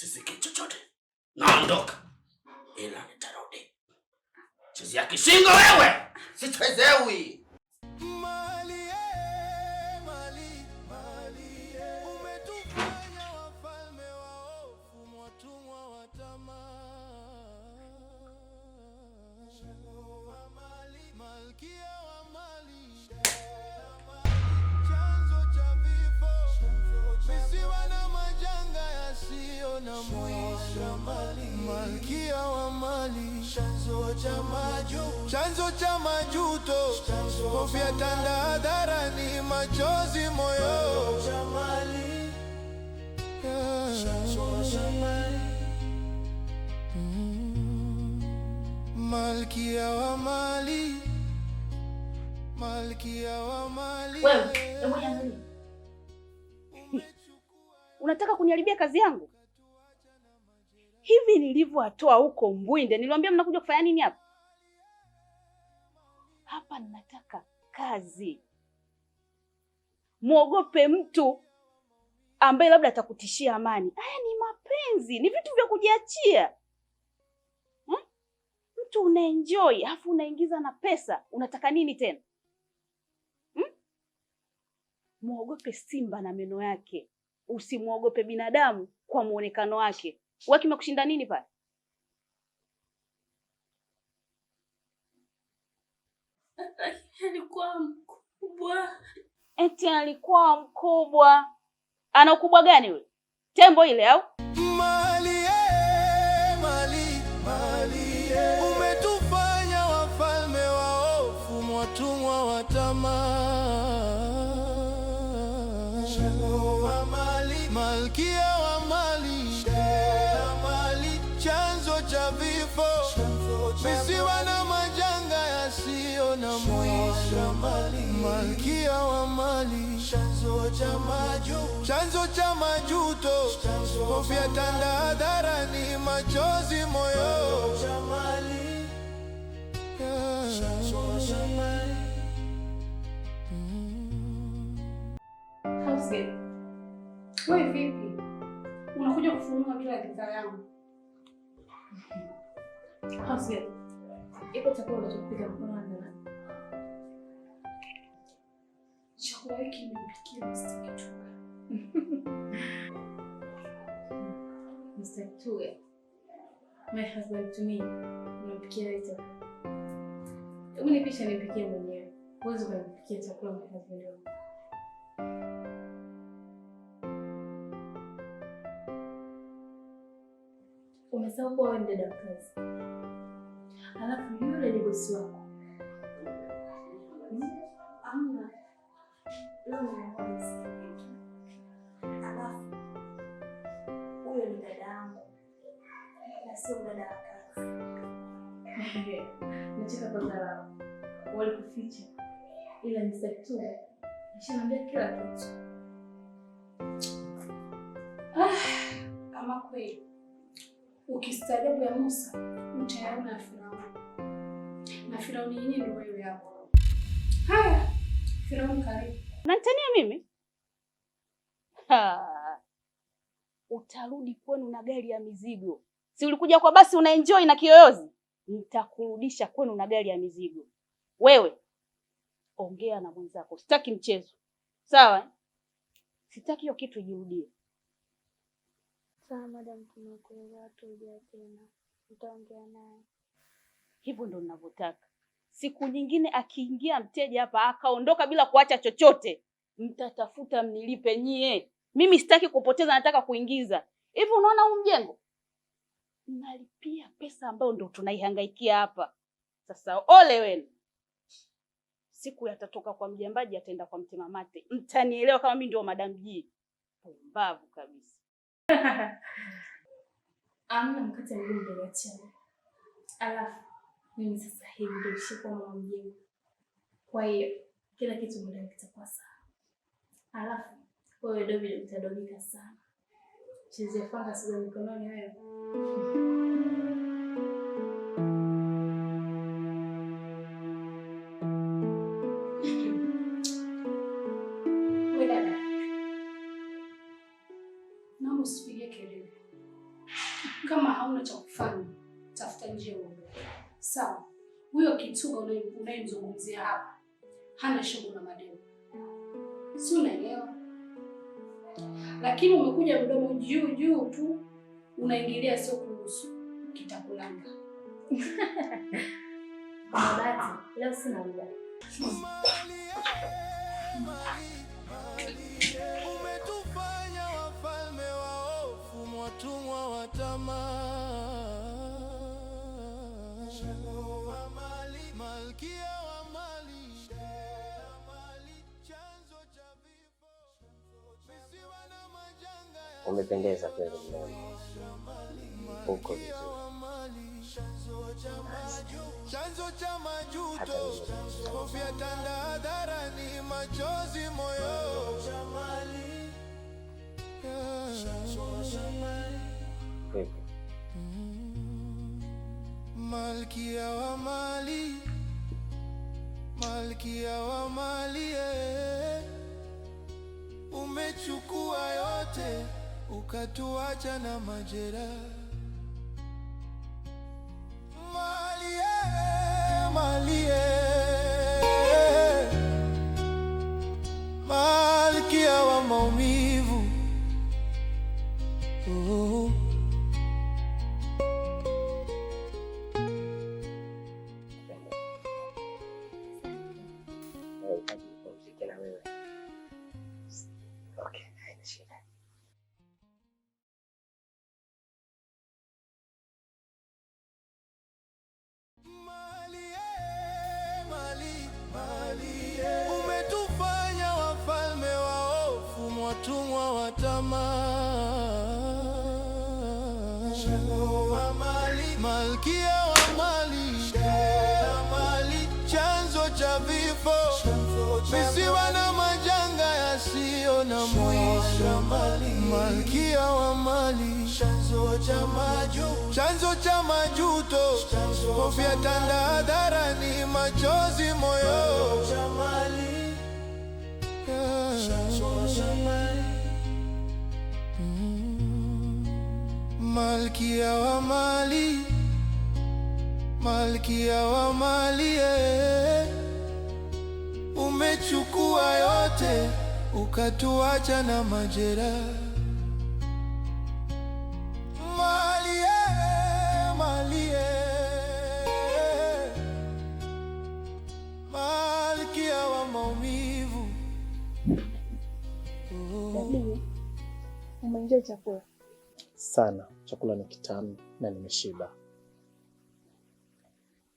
Sisikii chochote. Naondoka. Ila nitarudi. Chezea kishingo wewe. Sichezewi. Mali, eh, mali, mali, eh. Umetufanya wafalme wa hofu, watumwa wa tamaa. Wa mali, malkia wa mali, chanzo cha vifo, misiba na majanga yasiyo na mwisho. Malkia wa mali, chanzo cha majuto, hofu ya tanda hadharani, machozi moyo. Yeah. Malkia wa mali, malkia wa mali. Wewe, hebu niangalie. Unataka kuniharibia kazi yangu? Hivi nilivyowatoa huko Mbwinde, niliwaambia mnakuja kufanya nini hapa? Hapa ninataka kazi. Muogope mtu ambaye labda atakutishia amani. Haya ni mapenzi, ni vitu vya kujiachia. Hmm? Mtu unaenjoy, alafu unaingiza na pesa, unataka nini tena? Hmm? Muogope simba na meno yake, usimwogope binadamu kwa muonekano wake. Wewe kimekushinda nini pale? Alikuwa mkubwa. Eti alikuwa mkubwa. Ana ukubwa gani yule? Tembo ile au? Mali, eh, mali, mali, eh. Umetufanya wafalme wa hofu, watumwa wa tamaa. Wa mali, malkia wa mali, mali, chanzo cha vifo, misiba na majanga yasiyo na mwisho. Malkia wa mali, chanzo cha majuto, hofu ya tanda hadharani, machozi moyo. Yeah. House, wewe vipi? Unakuja kufunua bila ridhaa yangu? House, iko chakula unachopika mkono wangu. Chakula hiki nimempikia Mr. Kituga. Mr. Kituga, my husband to me, unampikia wewe chakula. Hebu nipishe nipikie mwenyewe. Huwezi kunipikia chakula my husband wangu. Umesahau kuwa wewe ni dada wa kazi. Alafu yule ni bosi wako. Amna. Leo nimeamua nisikie. Alafu huyo ni dada yangu na sio dada wa kazi. Nacheka kwa dharau. Walikuficha. Ila Mr. Kituga nishaniambia kila kitu. Ah, kama kweli ukistaajabu ya Musa utayaona ya Firauni, na Firauni yenyewe ndio wewe hapo. Haya, Firauni karibu. Unanitania mimi? Ha. Utarudi kwenu na gari ya mizigo. Si ulikuja kwa basi una enjoy na kiyoyozi? Nitakurudisha kwenu na gari ya mizigo. Wewe ongea na mwenzako, sitaki mchezo. Sawa? Eh? Sitaki hiyo kitu ijirudie. Sawa madam, tumekuelewa, turudia tena. Nitaongea naye. Hivyo ndo ninavyotaka. Siku nyingine akiingia mteja hapa akaondoka bila kuacha chochote, mtatafuta mnilipe nyie. Mimi sitaki kupoteza, nataka kuingiza. Hivi unaona huu mjengo nalipia pesa ambayo ndo tunaihangaikia hapa sasa. Ole wenu, siku yatatoka kwa mjambaji, ataenda kwa mtema mate. Mtanielewa kama mimi ndio Madam G. Pumbavu kabisa. Amna mkate mgumu mbele ya chai. Alafu mimi sasa hivi ndio nishakuwa mama mjengo. Kwa hiyo kila kitu muda kitakuwa sawa. Alafu wewe David utadogika sana. Chezea fanga sasa mikononi wewe. Wewe dada, naomba usipige kelele. Kama hauna cha kufanya, tafuta njia uondoke. Sawa. Huyo kituga unayemzungumzia hapa hana shughuli na madeni, si unaelewa? Lakini umekuja mdomo juu juu tu unaingilia, sio kuhusu, kitakulanga. Mama Bahati, leo sina muda. Umetufanya wafalme wa hofu, watumwa wa tamaa. Malkia wa mali, chanzo cha vifo, misiba na majanga ya Umependeza kweli mrembo, uko vizuri. Chanzo cha Hata majuto, mimi hofu ya tanda hadharani, machozi moyo. Vipi? Malkia wa mali, malkia wa mali, eh. Umechukua yote ukatuacha na majeraha. Mali, eh, mali, eh. Malkia wa maumivu. Oh. Napenda. Nahitaji nipumzike na wewe. Okay, haina shida. Mali, eh, mali, mali, eh. Umetufanya wafalme wa hofu, watumwa wa tamaa. Malkia wa mali, mali, chanzo cha vifo, misiba na majanga yasiyo na mwisho. Malkia wa mali, chanzo cha majuto, hofu ya tanda hadharani, machozi moyo. Malkia wa mali, malkia wa mali, eh. Umechukua yote ukatuacha na majeraha. Mali, eh, mali, eh. Malkia wa maumivu. Oh. Daddy, umeenjoy chakula? Sana. Chakula ni kitamu na nimeshiba.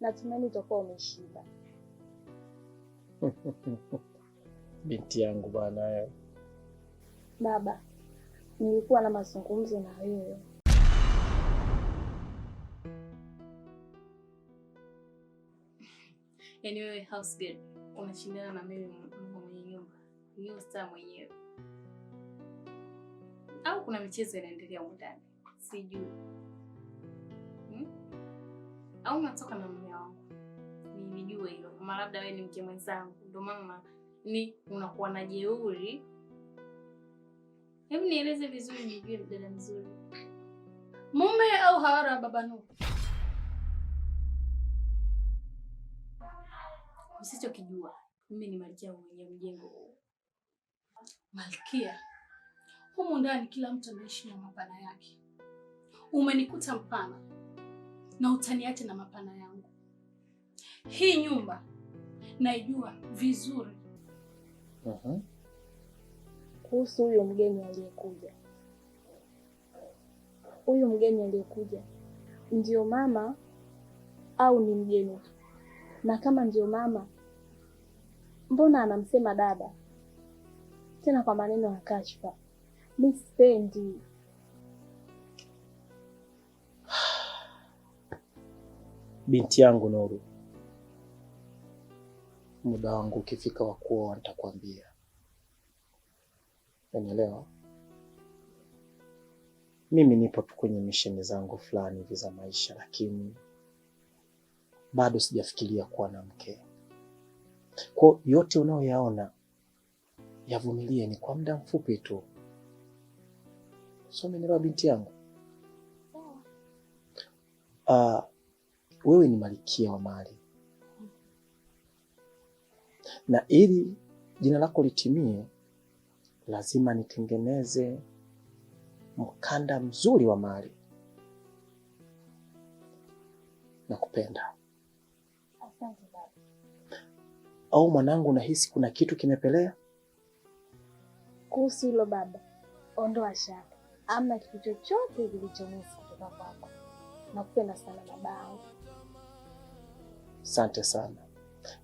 Natumaini utakuwa umeshiba. Binti yangu bwana. Baba, nilikuwa na mazungumzo na wewe. Yaani wewe house girl unashindana na mimi mama mwenye nyumba, new star mwenyewe, au kuna michezo inaendelea humu ndani sijui, Au unatoka na mume wangu nijue hilo, kama labda wewe ni mke mwenzangu, ndio maana ni unakuwa na jeuri. Hebu nieleze vizuri nijue, dada mzuri. Mume au hawara wa Baba Nuru? Usichokijua, mimi ni malkia mwenye mjengo huu. Malkia, humu ndani kila mtu anaishi na mapana yake. Umenikuta mpana na utaniacha na mapana yangu. Hii nyumba naijua vizuri. Kuhusu huyo mgeni aliyekuja, huyu mgeni aliyekuja ndio mama au ni mgeni? Na kama ndio mama, mbona anamsema dada tena kwa maneno ya kashfa? Mi sipendi. Binti yangu Nuru, muda wangu ukifika wa kuoa nitakwambia. Unanielewa? Mimi nipo tu kwenye misheni zangu fulani hivi za maisha, lakini bado sijafikiria kuwa na mke. Kwa yote unayoyaona yavumilie, ni kwa muda mfupi tu. So umenielewa binti yangu? Sawa. Wewe ni malkia wa mali, na ili jina lako litimie, lazima nitengeneze mkanda mzuri wa mali. Nakupenda. Asante baba. Au mwanangu, unahisi kuna kitu kimepelea? Kuhusu hilo baba, ondoa shaka, amna kitu chochote kilichomisi kutoka kwako. Nakupenda sana babangu. Asante sana,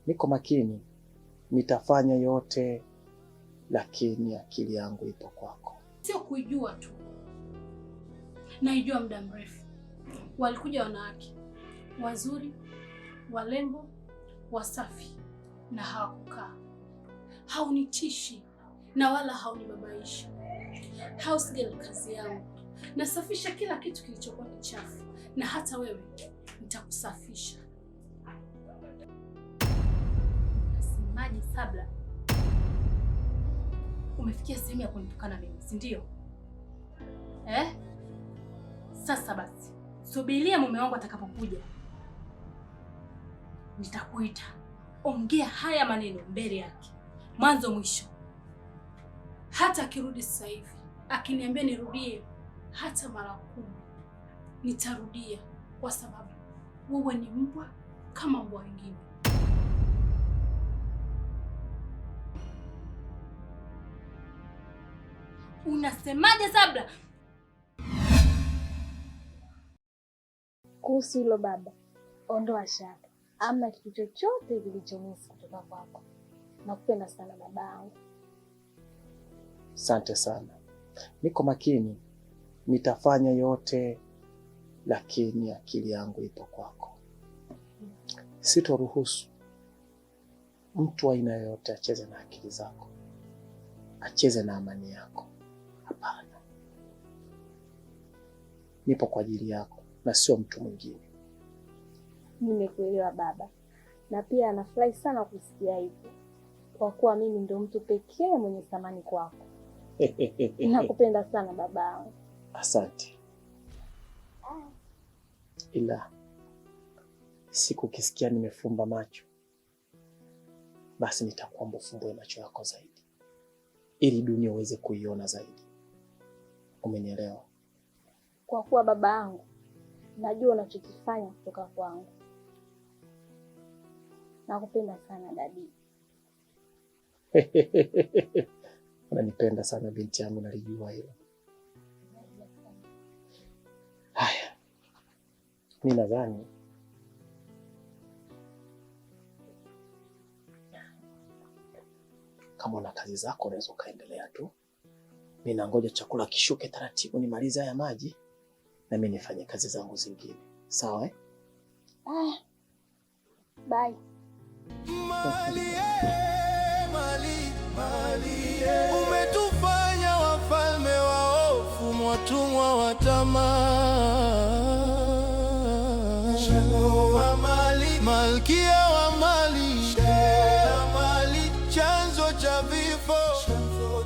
niko makini, nitafanya yote, lakini akili yangu ipo kwako. Sio kuijua tu, naijua muda mrefu. Walikuja wanawake wazuri, warembo, wasafi na hawakukaa. Haunitishi na wala haunibabaishi. House girl kazi yangu, nasafisha kila kitu kilichokuwa kichafu, na hata wewe nitakusafisha. Nasemaje Sabla? Umefikia sehemu ya kunitukana mimi, si ndio? Eh? Sasa basi, subiria mume wangu atakapokuja. Nitakuita. Ongea haya maneno mbele yake. Mwanzo mwisho. Hata akirudi sasa hivi akiniambia nirudie hata mara 10, nitarudia, kwa sababu wewe ni mbwa kama mbwa wengine. Unasemaje Sabla? Kuhusu hilo baba, ondoa shaka, amna kitu chochote kilichomisi kutoka kwako. Nakupenda sana babangu. Asante sana, niko makini, nitafanya yote, lakini akili yangu ipo kwako. Sitoruhusu mtu aina yoyote acheze na akili zako, acheze na amani yako. Hapana, nipo kwa ajili yako na sio mtu mwingine. Nimekuelewa baba, na pia nafurahi sana kusikia hivyo, kwa kuwa mimi ndo mtu pekee mwenye thamani kwako. Nakupenda sana babangu. Asante, ila siku ukisikia nimefumba macho, basi nitakuomba ufumbue macho yako zaidi, ili dunia uweze kuiona zaidi. Umenielewa? Kwa kuwa baba yangu, najua unachokifanya kutoka kwangu. Nakupenda sana daddy. Unanipenda sana binti yangu, nalijua hilo. Haya, mi nadhani kama una kazi zako unaweza ukaendelea tu. Mi nangoja chakula kishuke taratibu, nimalize haya maji na mi nifanye kazi zangu zingine. Sawa eh? Aya, bye. Mali, mali, mali, umetufanya wafalme waofu, watumwa wa tamaa. Wa mali, malkia wa mali, mali, chanzo cha vifo,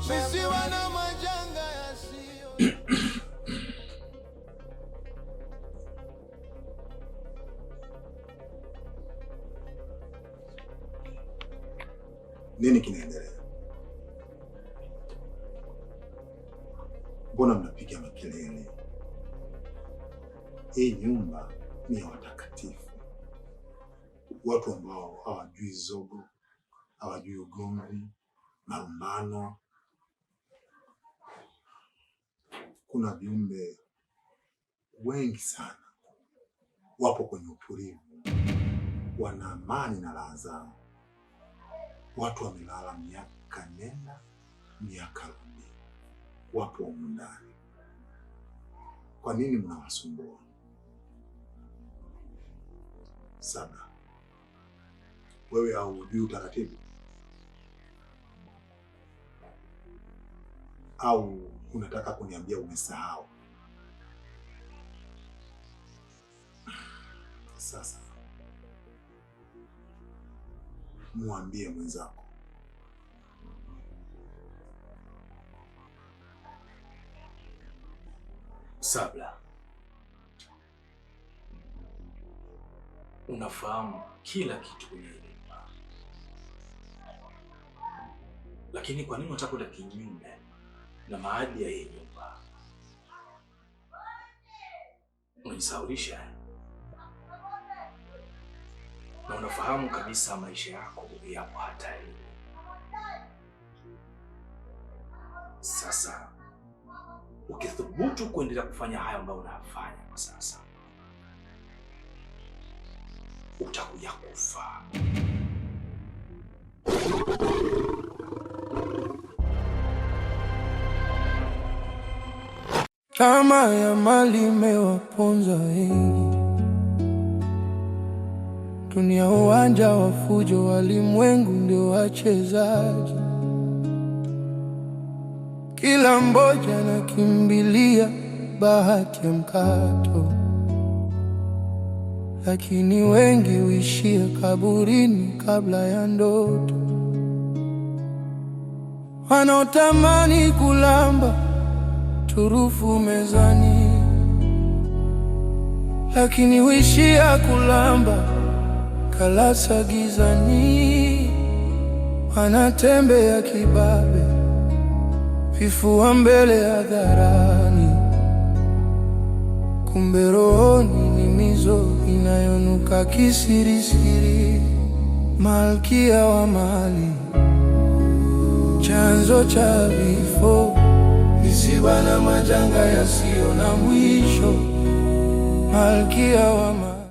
visiwa na majanga yasiyo. Nini kinaendelea? Mbona mnapiga makelele? Hii nyumba ni ya watakatifu, watu ambao hawajui zogo, hawajui ugomvi, malumbano. Kuna viumbe wengi sana wapo kwenye utulivu, wana amani na raha zao. Watu wamelala miaka nenda miaka rudi, wapo humu ndani. Kwa nini mnawasumbua? Sabla, wewe au hujui utaratibu au unataka kuniambia umesahau? Sasa muambie mwenzako. Sabla, Unafahamu kila kitu kwenye hii nyumba, lakini kwa nini unataka kwenda kinyume na maadili ya hii nyumba? Unajisahaulisha na unafahamu kabisa maisha yako yapo hatarini. Sasa ukithubutu kuendelea kufanya hayo ambayo unayafanya kwa sasa, utakuja kufa. Tamaa ya mali imewaponza wengi, dunia uwanja wa fujo, walimwengu ndio wachezaji. Kila mmoja anakimbilia bahati ya mkato, lakini wengi huishia kaburini kabla ya ndoto. Wanaotamani kulamba turufu mezani, lakini huishia kulamba kalasa gizani. Wanatembea kibabe, vifua mbele hadharani, kumbe rohoni ni mizo inayonuka kisirisiri. Malkia wa mali, chanzo cha vifo, misiba na majanga yasiyo na mwisho. Malkia wa mali.